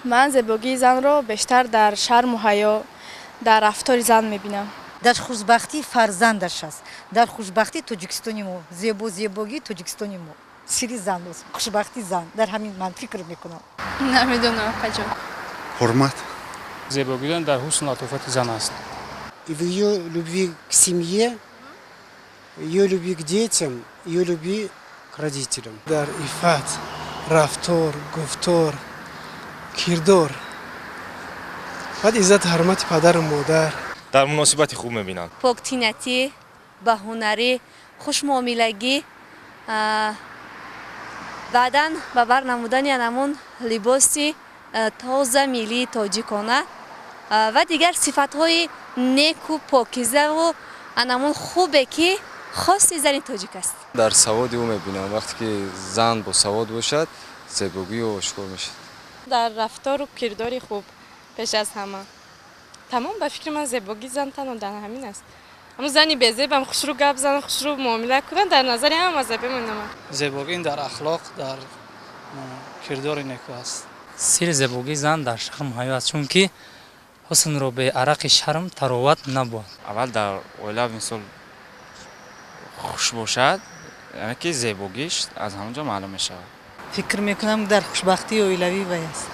Ман зебогии занро бештар дар шарму ҳаё, дар рафтори зан мебинам. Дар хушбахтии фарзандаш аст, дар хушбахтии Тоҷикистони мо, зебогии Тоҷикистони мо, сири зан, хушбахтии зан дар ҳамин ман фикр мекунам. Намедонам, апаҷон. Ҳурмат. Зебогӣ дар ҳусну латофати зан аст. И в ее любви к семье, ее любви к детям, ее любви к родителям. Дар иффат, рафтор, гуфтор, кирдор, баъд иззату ҳурмати падару модар. Дар муносибати хуб мебинанд. Поктинатӣ, ба ҳунарӣ, хушмуомилагӣ, баъдан ба бар намудани анамун либоси тоза миллии тоҷикона ва дигар сифатҳои неку покизаву анамун хубе, ки хоси зани тоҷик аст. Дар саводи ӯ мебинам. Вақте ки зан босавод бошад, зебогии ӯ ошкор мешавад. Дар рафтору кирдори хуб пеш аз ҳама. Тамом, ба фикри ман, зебогии зан танҳо дар ҳамин аст. Ҳамун зани безебам хушрӯ гап зана, хушрӯ муомила кунад, дар назари ҳама зебо менамад. Зебогӣ дар ахлоқ, дар кирдори неку аст. Сири зебогии зан дар шарму ҳаё аст, чунки ҳуснро бе арақи шарм тароват набуд. Аввал дар оила, мисол, хуш бошад, яъне ки зебогиш аз ҳамон ҷо маълум мешавад. Фикр мекунам, дар хушбахтии оилавӣ вай аст.